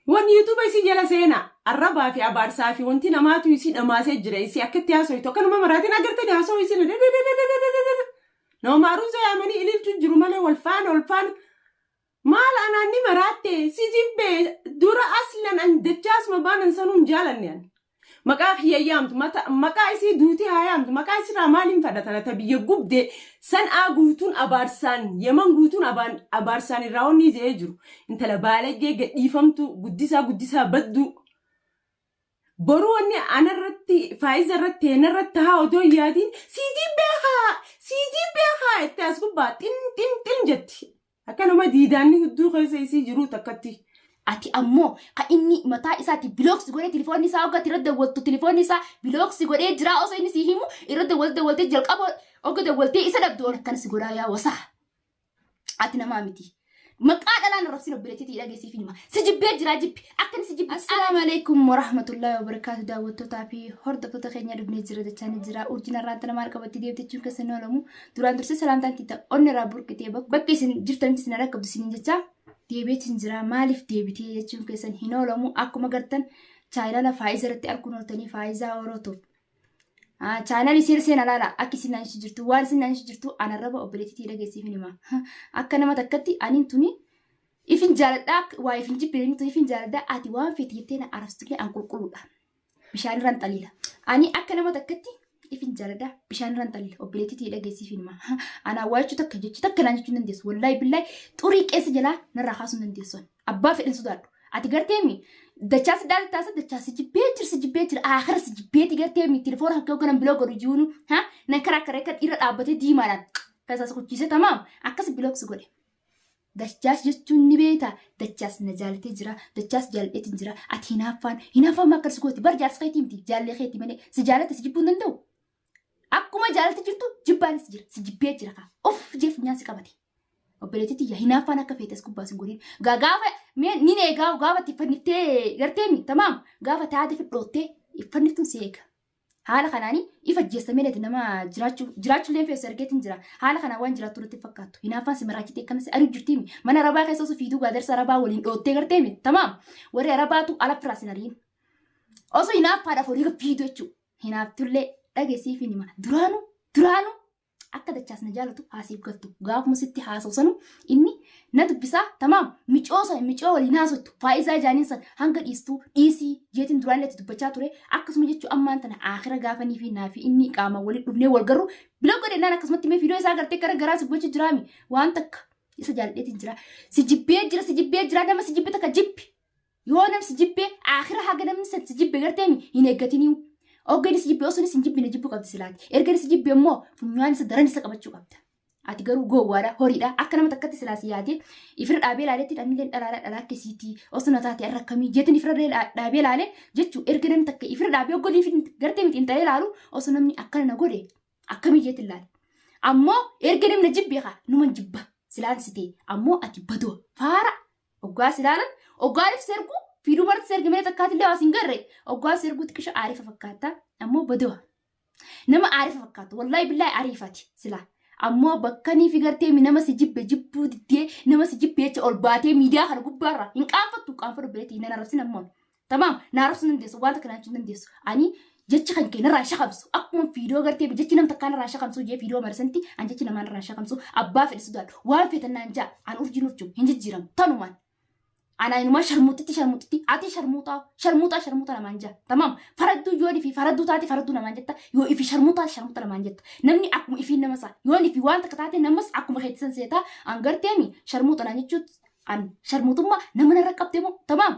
Wanni YouTube isii jala seena arrabaa fi abaarsaa fi wanti namaatu isii dhamaasee jira. Isii akkatti haasoytu akkanuma maraatiin agartanii haasoo isii nama maaruuza yaamanii ililchu jiru malee wal faana wal faana. Maal anaan ni maraatte si jibbee dura aslan an dachaasuma baanan sanuu hin jaalanne an. Maqaa kiyya yaamtu maqaa isii duutii haa yaamtu. Maqaa isirraa maaliin fadha? Ta biyya gubde san'aa guutuun abaarsaan, Yeman guutuun abaarsaan irraa onni je'ee jiru. Intala baalagee gadhiifamtu, guddisaa guddisaa badduu. Boruu wanni anarratti, Faayiza irratti, eenarratti haa odoo hin yaadiin sii jibbee haa, sii jibbee haa itti as gubbaa xin xin xin jetti. Akkanuma diidaanni hudduu keessa isii jiruu takkatti. Ati ammoo ka inni mataa isaati block si godhee, tilifoonni isaa hogga irra dawwaltu tilifoonni isaa block si godhee jira. Osoo inni si himu irra dawwalte dawwaltee jalqaba hogga dawwaltee isa dhabdu akkana si godhaa. Yaa wasaa, ati namaa miti. Maqaa dhalaan arrabsin. Obboleettiitii dhageessiif hima. Si jibbee jira, jibbi akka inni si jibbi. Assalaamu alaikum warahmatullahi wabarakaatu. Daawwattootaa fi hordoftoota keenya, dhufnee jira jechaa jira. Urjiin har'aan tana maal qabatti deemte jechuun keessa ni oolamu. Duraan dursee salaamtaan tiita onni irraa burqitee bakka isin jirtanitti isin rakkabdu isiniin jecha deebiitiin jira. Maaliif deebitee jechuun keessan hin oolamu. Akkuma gartan chaayinaala Faayiza irratti arguun ooltanii, Faayizaa Orootuuf. Chaayinaalii seera seena laala. Akka isin naan jirtu, waan isin naan jirtu anarraba obboleettiitii dhageessiif hima. Akka nama takkatti aniin tuni ifin jaaladhaa, waa ifin jibbine tuni ifin jaaladhaa. Ati waan feete jettee na arabsitullee an qulqulluudha. Bishaan irraan xaliila. Ani akka nama takkatti ifin jaaladhaa, bishaan irraan xaliila. Obboleettiitii dhageessiif hima. Anaa waa jechuu takka jechi takka naan jechuu hin dandeessu. Wallaahi billaahi xurii qeessa jalaa narraa kaasuu hin dandeessu. Abbaa fedhin sodaadhu. Ati garteemi dachaa si dhaala taasa dachaa si jibbee jira, si jibbee jira, aakhira si jibbeeti. Garteemi telefoona kan ka'u block godhu jiruunu ha nan karaa karaa kan irra dhaabbatee diimaadhaan keessaa si kuchiise, tamaam, akkas block si godhe. Dachaas jechuun ni beekta. Dachaas na jaalatee jira, dachaas jaaladheetiin jira. Ati hinaaffaan hinaaffaan maal akkas gooti? Bar jaarsa keetii miti, jaallee keetii malee si jaalate si jibbuu hin danda'u. Akkuma jaalate jirtu jibbaanis jira, si jibbee jira kaa uff jee funyaan si qabate. Obboleettii tiyya, hinaaffaan akka feetes gubbaa sin godhin. Gaafa mee ni eegaa, gaafa itti fanniftee garteemi, tamaam, gaafa taate fidhoottee fanniftuun si eega. Haala kanaanii ifa jeessamee leeti nama jiraachuu jiraachuullee feessu argeetiin jira. Haala kanaan waan jiraattu natti fakkaattu. Hinaaffaan si maraachitee akkana si ari'u jirtiimi. Mana arabaa keessa osoo fiiduu gaadarsa arabaa waliin dhoottee garteemi. Tamaam, warri arabaatu ala firaa sin ari'in. Osoo hinaaffaadhaaf horii fiidu jechuudha. Hinaaftullee dhageessiif hima. Duraanuu duraanuu akka dachaas na jaalatu haasiif galtu. Gaafuma sitti haasa'u sanu inni na dubbisaa, tamaam, micoo san micoo waliin haasottu Faayisaa jaaniin san hanga dhiistuu dhiisii jeetiin duraan itti dubbachaa ture. Akkasuma jechuu ammaan tana aakhira gaafanii fi naafi inni qaama waliin dhufnee wal garuu block godhennaan akkasumatti mee viidiyoo isaa gartee gara garaa si gochuu jiraami. Waan takka isa jaaladheetiin jira, si jibbee jira, si jibbee jira. Nama si jibbe takka jibbi. Yoo namni si jibbe aakhira haga namni san si jibbe garteemi hin eeggatiniu. Ogga inni si jibbe osoo inni si hin jibbine jibbuu qabdi silaati. Erga inni si jibbe immoo funyaan isa daran isa qabachuu qabda. Ati garuu gowwaadha, horiidha. Akka nama takkatti silaa si yaade ifirra dhaabee ilaaletti anillee dhalaadha, dhalaa akkasiiti osoo na taate har'a akkamii jeetiin ifirra dhaabee ilaale jechuu. Erga namni takka ifirra dhaabee ogga gartee miti intalee ilaalu osoo namni akkana na godhe akkamii jeetiin ilaale. Ammoo erga namni na jibbe kaa numan jibba silaan si ta'e. Ammoo ati badoo faara. Oggaa si ilaalan, oggaaniif sergu fiiduu marti sergi malee takkaatillee waa sin garre. Oggaa serguu xiqqisho aarifa fakkaata, ammoo badoo nama aarifa fakkaatu. Wallaahi billaahi ariifati silaa. Ammoo bakkanii fi gartee nama si jibbe jibbuu diddee, nama si jibbe jecha ol baatee miidiyaa kana gubbaarra hin qaanfattu. Qaanfadhu bireetii nan arrabsin. Ammoo tamaam, na arrabsuu hin dandeessu, waan takka naachuu hin dandeessu. Ani jechi kan kee narraa shakamsu akkuma fiidoo gartee jechi nam takkaa narraa shakamsu jee fiidoo marsanti an jechi namaa narraa shakamsu. Abbaa fedhe sodaadhu, waan feetan naan jaa. An urjiin urjuu hin jijjiiramu tanumaan. Ana inumaa sharmuuxitti sharmuuxitti ati sharmuuxaa sharmuuxaa sharmuuxa namaan jaa. Tamaam, faradduu yoo ifi faradduu taate faradduu namaan jetta, yoo ifi sharmuuxaa sharmuuxa namaan jetta. Namni akkuma ifiin nama isaa yoo ifi waan takka taate namas akkuma keetisan seetaa. An garteemi sharmuuxa naan jechuut an sharmuuxummaa nama narra qabde moo? Tamaam,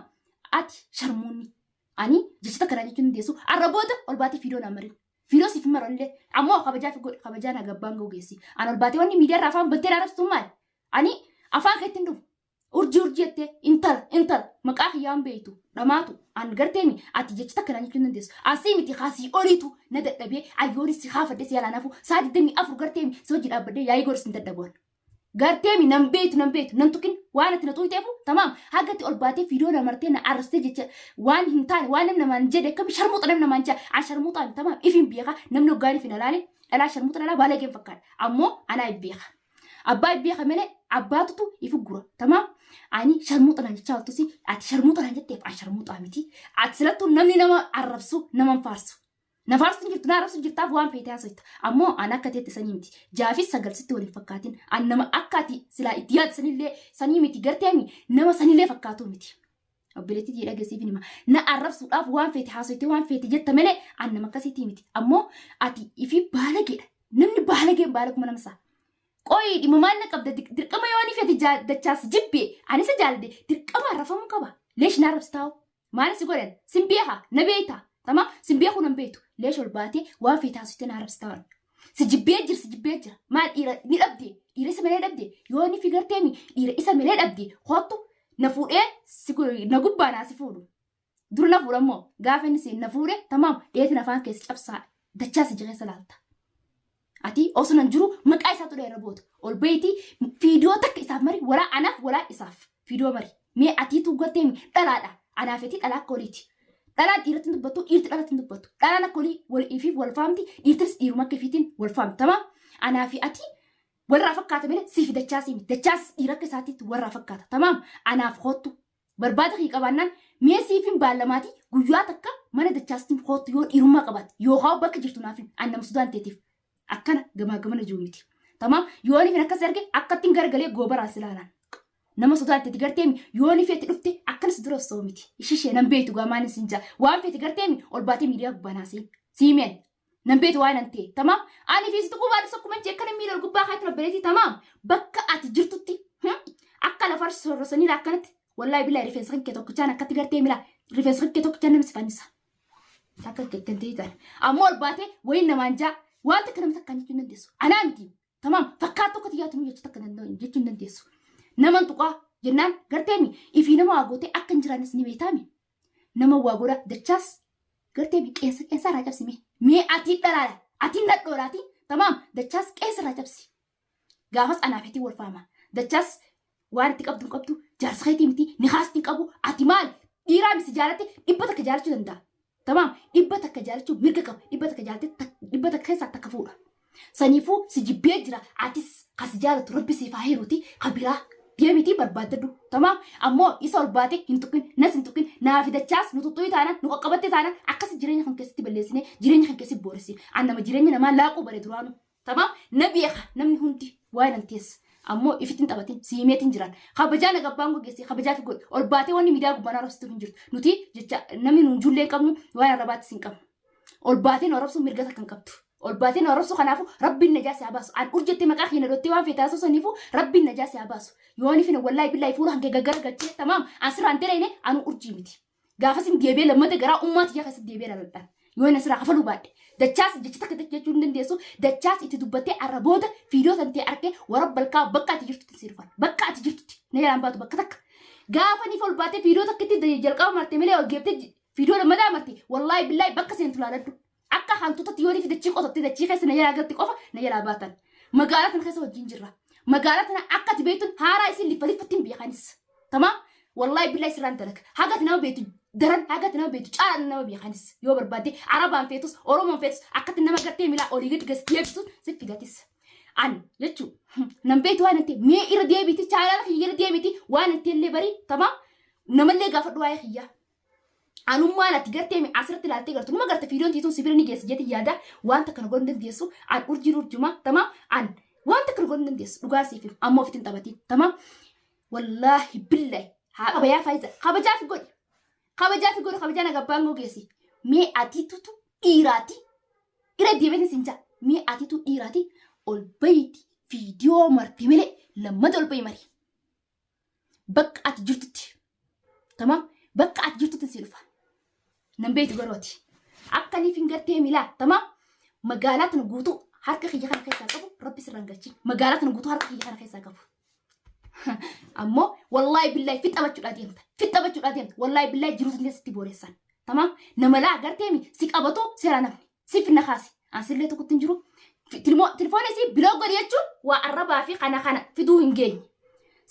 ati sharmuunni ani jecha takka naan jechuun dandeessu. Arra booda ol baatee fiidoo naan marin. Fiidoo siif hin maran illee. Ammoo kabajaa fi godhe kabajaa na gabbaan ga'u geessi. An ol baatee wanni miidiyaa irraa afaan bantee na arrabsitu maali? Ani afaan keetti hin dhufu. Urjii urjii jettee intala intala maqaa kiyyaan beektu dhamaatu an garteemi ati jecha takka naan jechuu hin dandeessu. Asii miti kaasii oliitu na dadhabee ayyooni si kaafadhe si yaalaa nafu saa 24 garteemi si hojii dhaabbadhee yaa'ii godhus hin dadhabuan. Garteemi nan beektu, nan beektu, nan tuqin. Waan ati na tuqxeefu, tamaam, haga ati ol baatee fiidoo na martee na arrabsitee jecha waan hin taane waan namni namaan jedhe akkami sharmuuxa namni namaan jedha. An sharmuuxaan, tamaam, ifin beeka. Namni hoggaan ifin alaale dhalaa sharmuuxa dhalaa baalageen fakkaadha. Ammoo anaa if beeka. Abbaa beeka malee abbaatutu ifu gura. Tamaam ani sharmuuxa naan jechaa oltusi ati sharmuuxa naan jetteef ani sharmuuxaa miti. Ati silattuu namni nama arrabsu nama hin faarsu. Na faarsu hin jirtu na arrabsu jirtaaf waan feete haasofta. Ammoo ani akka teetti sanii miti. Jaafis sagal sitti waliin fakkaatin. Ani nama akka ati silaa itti yaaddu sanillee sanii miti garteemi nama sanillee fakkaatu miti. Obboleettii tiyya dhageessiif hima. Na arrabsuudhaaf waan feete haasoytee waan feete jetta malee an nama akkasiitii miti. Ammoo ati ifi baalageedha. Namni baalageen baalaguma nama isaa. Qoyi dhimma maal na qabda dirqama yoo ni feete dachaas jibbe ani isa jaaladhe dirqama arrafamuu qaba. Leesh na arrabsitaa'u. Maal si godhan? Sin beeka na beekta. Tama sin beeku nan beektu. Leesh ol baatee waan feete haasoytee na arrabsitaa'u. Si jibbee jira si jibbee jira. Maal dhiira ni dhabde dhiira isa malee dhabde yoo ni fi garteemi dhiira isa malee dhabde kottu na fuudhee si na gubbaa naa si fuudhu. Dur na fuudha immoo gaafa inni si na fuudhe tamaam dheetiin afaan keessa cabsaa dachaa si keessa laalta. Ati osoo nan jiru maqaa isaatu dheera boota. Ol bahiitii fiidiyoo takka isaaf mari walaa anaaf walaa isaaf fiidiyoo mari. Mee atiitu gartee dhalaadha. Anaaf ati dhalaa akka oliiti. Dhalaan dhiiratti hin dubbattu dhiirti dhalatti hin dubbattu. Dhalaan akka olii wal ifiif wal faamti dhiirtis dhiiruma akka ifiitiin wal faamti. Tamaam anaa fi ati Warraa fakkaata malee siif dachaasii miti. Dachaas dhiira akka isaatiitti warraa fakkaata. Tamaam anaaf koottu. Barbaada kee qabaannaan mee siifin baallamaatii guyyaa takka mana dachaastiin koottu yoo dhiirummaa qabaatte yookaan bakka jirtu naaf himi. An nama sodaan teetiif akkana gamaa gamana jiru miti. Tamaam yoo nifin akkas arge akkattiin garagalee goobaraan si ilaalaan. Nama sodaatteeti garteemi yoo ni feeti dhufte akkana si dura osoo miti. Ishishee nan beektu gaa maalin sin jaa. Waan feeti garteemi ol baatee miidiyaa gubbaa naaseen. Siimeen. Nan beektu waan an ta'e. Tamaam. Ani fi situ qubaadhu sokkuma jee akkana miila ol gubbaa kaaytu obboleettii tamaam. Bakka ati jirtutti akka lafa sorrosanii akkanatti wallaahi billahi rifeensa kan kee tokkichaan akkatti gartee mila rifeensa kan kee tokkichaan nama si fannisa. Akka kan ta'e kana. Ammoo ol baatee wayiin namaan jaa waan takka nama takkaan jechuu hin dandeessu. Anaa miti. Tamaam fakkaattuu akka xiyyaatu nu jechuu takka danda'u jechuu hin dandeessu. Naman tuqaa jennaan garteemi ifii nama waa gootee akka hin jiraannes ni beektaami. Nama waa godha dachaas garteemi qeensa qeensa irraa cabsi mee. Mee atii dhalaadha atii nadhoodhaati tamaam dachaas qeensa irraa cabsi. Gaafas anaaf etii wal faama. Dachaas waan itti qabdu hin qabdu jaarsa keetii miti ni kaasti hin qabu ati maal dhiiraa misi jaalatte 100 jaalachuu danda'a. Tamaam 100 jaalachuu mirga qaba 100 jaalatte 100 keessaa takka fuudha. Saniifuu si jibbee jira atis ka si jaalatu rabbi siif haa hiruuti ka biraa deemitii barbaaddadhu. Tamaam ammoo isa ol baate hin tuqin nas hin tuqin naafi dachaas nu xuxxuyi taanaan nu qaqqabatte taanaan akkas jireenya kan keessatti balleessine jireenya kan keessatti booressine an nama jireenya namaa laaquu bare duraanuu. Tamaam na beeka namni hundi waa'ee nan teessa. Ammoo ifitti hin taphatin siimeetiin jiran. Kabajaa na gabbaan gogeesse kabajaa fi godhe. Ol baatee wanni miidiyaa gubbaan arrabsitu hin jirtu. Nuti jecha namni nuun jullee hin qabnu waa'ee arrabaattis hin qabnu. Ol baatee nu arrabsuu mirga takka hin qabdu. Ol baatee nu arrabsuu kanaafu rabbiin najaa si haa baasu. An urjettee maqaa keenya dhottee waan feete haasoo saniifu rabbiin najaa si haa baasu. Yooni fina wallaahi billaahi fuula hankee gaggara galchee tamaam an sirraan daleene anuu urjii miti. Gaafasin deebi'ee lammata garaa ummaa tiyyaa keessatti deebi'ee dhaladhaan. Yoo inni asirraa kafaluu baadhe. Dachaas jecha takka takka jechuu hin dandeessu. Dachaas itti dubbattee arra booda fiidiyoo san ta'e arkee warra balkaa bakka ati jirtutti si dhufan. Bakka ati jirtutti na jalaan baatu bakka takka. Gaafa ni ol baatee fiidiyoo takkitti jalqaba marte malee ol geebtee fiidiyoo lammataa marte wallaahi billaahi bakka seentu laaladhu. Akka hantuutatti yoo fi dachii qotatte dachii keessa na jalaa galti qofa na jalaa baatan. Magaalaa tana keessa wajjin jirra. Magaalaa tana akka ati beektuun haaraa isin liffa liffatti hin beekanis. Tamaam wallaahi billaahi sirraan dalaga. Haga ati nama beektu daran haga ati nama beektu caalaan nama beekanis. Yoo barbaadde Arabaan feetus Oromoon feetus akkatti nama gartee milaa olii gadi gas deebisu si fidatis. An jechuun nan beektu waan ta'e mee irra deebiiti chaalaala kiyya irra deebiiti waan ta'e illee barii tamaam namallee gaafadhu waa'ee kiyyaa. Anummaan ati gartee mi asirratti ilaaltee gartu numa garte fiidiyoon tiituun sibira ni geessi jeeti yaada wanta kana godhuu hin dandeessu an urjiin urjuma tamaam an wanta kana godhuu hin dandeessu dhugaa siif himu amma ofitti hin taphatiin tamaam wallaahi billahi haa kabayaa faayiza kabajaa fi godhi kabajaa fi godhi kabajaa naga abbaan gogeessi mee atiitutu dhiiraati irra deebiin sin jaa mee atiitu dhiiraati ol bayiiti fiidiyoo marte malee lammata ol bayi mari. Bakka ati jirtutti. Tamam? Bakka ati jirtutti si dhufa. Nan beektu garuu ati. Akka niif hin gartee milaa. Tamam? Magaalaa tana guutuu harka kiyya kana keessaa qabu rabbi sirra hin galchin. Magaalaa tana guutuu harka kiyya kana keessaa qabu. Ammoo wallaahi billaahi fixabachuudhaa deemta. Fixabachuudhaa deemta. Wallaahi billaahi jiruutu illee sitti booressan. Tamam? Nama laa garteemi si qabatu seera namni. Si finna kaasi. Ansillee tokkotti hin jiru. Telefoona isii biloo godhi jechuun waa arrabaa fi kana kana fiduu hin geenye.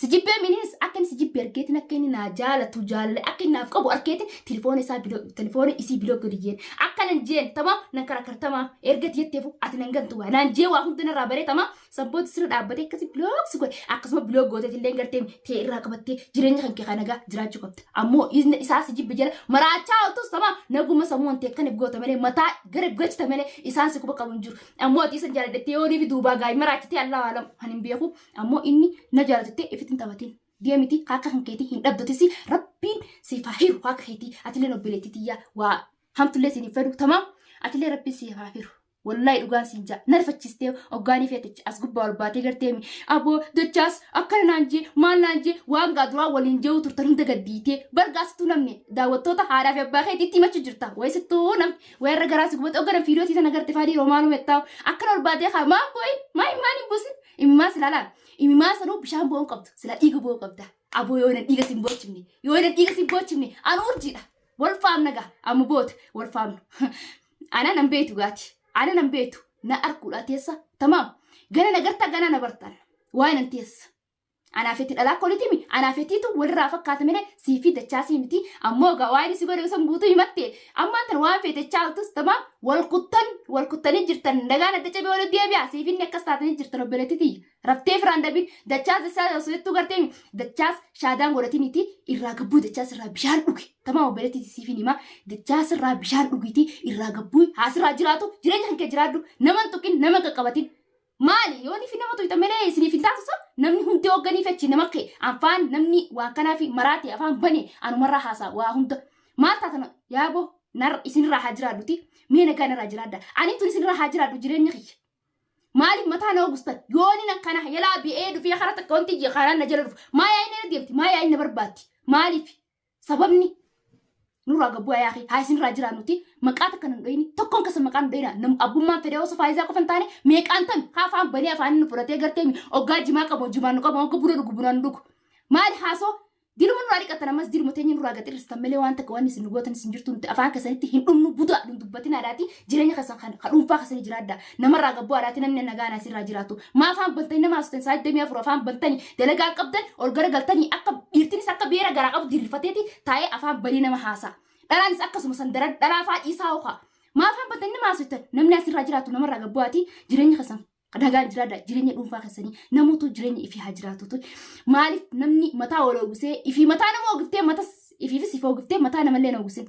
Si jibbee mininis akka inni si jibbe argeetiin, akka inni naa jaalatu jaalale, akka inni naaf qabu argeetiin telefoona isaa block, telefoona isii block gadi jeen. Akka nan jeen tamaam nan karakartamaa erga jetteefu ati nan gantu waa naan jee waa hunda narraa baree tamaam sabboota sirra dhaabbatee akkasi block si godhe. Akkasuma block gooteet illee gartee tee irraa qabattee jireenya kan kee kanagaa jiraachuu qabda. Ammoo inni isaa si jibbe jala maraachaa ooltus tamaam naguma sammuu wantee akkana goota malee, mataa gara galchita malee isaan si quba qabu hin jiru. Ammoo ati isa jaaladhattee yoo fi duubaa gaa'ii maraachitee Allah alam kan hin beeku. Ammoo inni na jaalatattee ifitti hin taphatin. Deemiti akka kan keetii hin dhabdotis, rabbiin siif haa hiru akka keetii. Atillee obboleettii tiyyaa waa hamtullee siin hin fedhu tamaam, atillee rabbiin siif haa hiru. Wallahi dhugaan siin jaa na rifachiistee hoggaanii feetichi as gubbaa ol baatee garteemi aboo dachaas akkana naan jee maal naan jee, waan gaa duraa waliin je'uu turtan hunda gaddiitee bargaasittuu namni daawwattoota haadhaa fi abbaa keetii itti himachuu jirta. Wayisittuu namni wayarra garaa si gubate hogganan fiidootii sana garte faadii romaanuu mettaa'u akkana ol baatee haa maan boo'in maa immaan hin buusin. Imimmaan silaa laal, imimmaan sanuu bishaan bo'uun qabdu, sila dhiiga bo'uu qabda. Aboo yoo nan dhiiga sin boochifne, yoo nan dhiiga sin boochifne an urjiidha. Wal faamna gaa amma boota wal faamna. Ana nan beektu gaati, ana nan beektu na arguudha teessa tamaam, gana na garta gana na bartan waa nan teessa. Anaaf itti dhalaa koolitimi anaaf ittiitu walirraa fakkaata malee siifii dachaasii miti. Ammoo egaa waan si godhe san guutuu himatte ammaan tan waan feete chaaltus tamaam wal kuttan wal kuttanii jirtan, nagaan adda cabee walitti deebi'a. Siifinni akkas taatanii jirtan. Obboleetti tiyya raftee firaan dabin dachaas dachaas osoo jettuu gartee dachaas shaadaan godhatiniiti irraa gabbuu, dachaas irraa bishaan dhugi tamaam. Obboleetti siifin hima, dachaas irraa bishaan dhugiiti irraa gabbuu, haasirraa jiraatu jireenya kan kee jiraadhu, nama hin tuqin, nama hin qaqqabatin. Maali yoo nifi nama tuyta malee isiniif hin taasisu. Namni hundi hoogganiif achi nama kee afaan namni waa kanaa fi maraate afaan bane anumarraa haasaa waa hunda maal taatan yaaboo nar isinirraa haa jiraadhuti, mee nagaa narraa jiraadha, ani tun isinirraa haa jiraadhu jireenya kiyya. Maaliif mataa na ogustan? Yooni nan kana yalaa bi'ee dhufee kara takka wanti ijji karaan na jala dhufu maa yaa'in na deemti, maa yaa'in na barbaaddi? Maaliif sababni nurraa gabbuu ayaa haa isinirraa jiraannuti. Maqaa takka nan dhoyini, tokkoon kasa maqaa nu dhoyina. Nam abbummaan fedhe osoo faayidaa qofa hin taane meeqaan tami haa afaan banee afaan nu fudhatee gartee oggaa jimaa qabu jimaan nu qabu, oggaa buna dhugu bunaan nu dhugu. Maali haasoo diluma nurraa dhiqatan? Ammas diluma teenya nurraa gaxirristan malee waan takka waan isin nu gootan isin jirtu. Nuti afaan keessanitti hin dhumnu, budaa dhun dubbatin haadhaati. Jireenya keessan kan dhuunfaa keessanii jiraadha, namarraa gabbuu haadhaati. Namni nagaan asirraa jiraatu maa afaan bantanii nama haasoftan? Saa 24 afaan bantanii dalagaa qabdan ol garagaltanii akka dhiirtinis akka beera garaa qabu diriirfateeti taa'ee afaan banee nama haasaa. Dhalaanis akkasuma san daran dhalaa fa'aa dhiisaa hookaa. Maa afaan bantanii nama haasoftan? Namni asirraa jiraatu namarraa gabbuu haati. Jireenya keessan nagaan jiraadha, jireenya dhuunfaa keessanii namoota jireenya ifii haa jiraatutu. Maaliif namni mataa wal oogusee ifii mataa nama oogiftee matas ifiifis ifa oogiftee mataa namallee na oogisin?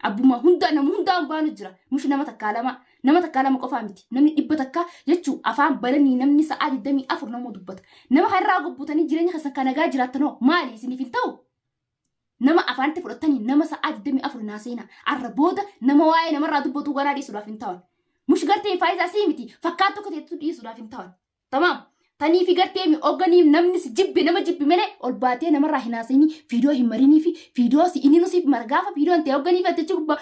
Abbummaa hunda nama hundaa baanu jira. Mushi nama takkaa lama, nama takkaa lama qofaa miti, namni 100 jechuu afaan bananii namni sa'aa 24 nama dubbata. Nama kanarraa gobbutanii jireenya keessan kan nagaa jiraattanoo maali isiniif hin ta'u? Nama afaanitti fudhatanii nama sa'aa 24 naa seenaa. Arra booda nama waa'ee namarraa dubbatu ganaa dhiisuudhaaf hin ta'an. Mush gartee faayidaa sii miti fakkaattu akka teettu dhiisuudhaaf hin ta'an. Tamaam. Tanii fi gartee mi hogganii namni si jibbe nama jibbi malee ol baatee namarraa hin haasa'inii, viidiyoo hin marinii fi viidiyoo si inni nusiif mara gaafa viidiyoon ta'e hogganii fi atichi gubbaa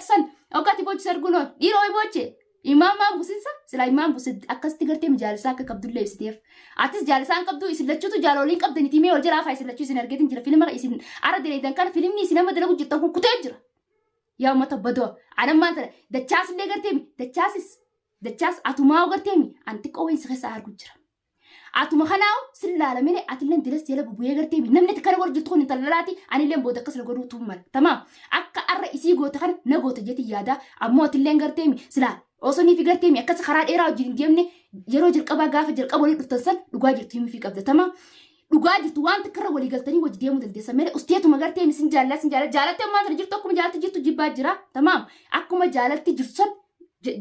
san hoggaati boochisa arguun dhiiroo booche. Imaamaan businsa sila imaan buse akkasitti gartee jaalisaa akka qabdullee ibsiteef. Atis jaalisaa hin qabdu, isin lachuutu jaaloliin qabdaniiti, mee wal jalaa faa isin lachuu isin argeetin jira. Filma isin ara daleedan kana filimni isin amma dalagu jirtan kun kutee jira. Yaa uummata badoo anammaan tana dachaas illee gartee dachaasis dachaas atumaa gartee an xiqqoo wayin si keessa argu jira. Atuma kanaawu sin laalamine atilleen dilas jala bubu'ee gartee namni kana godhu jirtu kun intala lalaati, anilleen booda akkas na godhuu tuun mala. Tamaam, akka arra isii goota kana na goota jeeti yaada. Ammoo atilleen gartee silaa osoo nii fi gartee akkas karaa dheeraa wajjin hin deemne, yeroo jalqabaa gaafa jalqaba walii dhuftan san dhugaa jirtu himuu fi qabda. Tamaam, dhugaa jirtu waan takkarra walii galtanii wajji deemuu dandeessa malee usteetuma gartee sin jaallaa sin jaallaa jaalatte ammaa tana jirtu akkuma jaalatti jirtu jibbaa jira. Tamaam, akkuma jaalatti jirtu san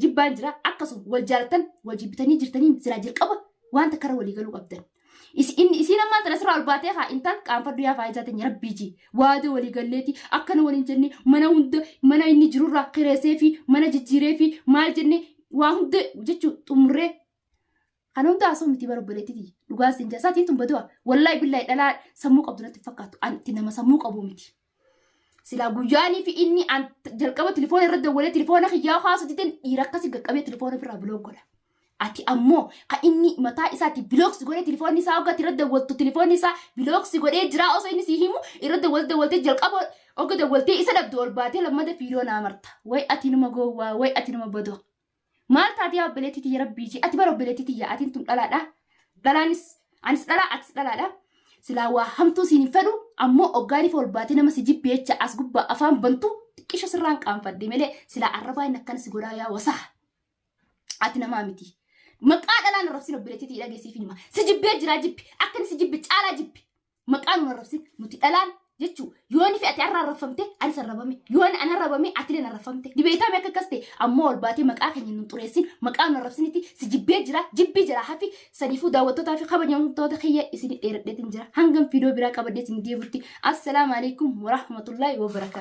jibbaan jira. Akkasuma wal jaalattan wal jibbitanii jirtanii silaa jalqaba waan takkarra walii galuu qabdan. Isiin ammaan tana sirraa ol baatee haa intal qaanfadhu yaa faayidaa teenya rabbii ji waada walii galleeti akkana waliin jenne, mana hunda mana inni jirurraa kireessee fi mana jijjiiree fi maal jenne waa hunda jechuu xumurree kana hunda haasoo miti bara obboleettiti. Dhugaa siin jasaatiin tun badu'a wallaahi billaahi dhalaa sammuu qabdu natti fakkaattu, anti nama sammuu qabu miti. Silaa guyyaanii fi inni an jalqaba telefoona irra dawwalee telefoona kiyyaa kaasu dideen dhiira akkasii qaqqabee telefoona ofirraa block godha. Ati ammoo kan inni mataa isaatti block si godhee telefoonni isaa hoggaatti irra dawwaltu telefoonni isaa block si godhee jira osoo inni si himu irra dawwalte dawwaltee jalqaba hogga dawwaltee isa dhabdu ol baatee lammata fiidoo naa marta. Way ati numa gowwaa, way ati numa badoo. Maal taatee yaa obboleettii tiyya rabbii jee? Ati bara obboleettii tiyya atiin tun dhalaadha. Dhalaanis anis dhalaa atis dhalaadha. Silaa waa hamtuu siin hin fedhu ammoo oggaaniif ol baatee nama si jibbe jecha as gubbaa afaan bantu xiqqisho sirraan qaanfadhe malee silaa arrabaa inni akkana si godhaa yaa wasaa. Ati namaa miti. Maqaa dhalaan arrabsin obboleettiitii dhageessiif hima. Si jibbee jiraa jibbi. Akka inni si jibbe caalaa jibbi. Maqaa nu arrabsin nuti dhalaan jechuu yooni fi ati har'a arrabfamte anis arrabame yooni an arrabame atileen arrabfamte dibeetaame akka akkas ta'e ammoo ol baatee maqaa keenya nun xureessin maqaa nu arrabsinitti si jibbee jira jibbii jira hafi saniifuu daawwattootaa fi kabajamtoota kiyya isin dheeradheetin jira hangam fiidoo biraa qabadhee isin deebutti assalaamu alaikum warahmatullaahi wabarakaatu.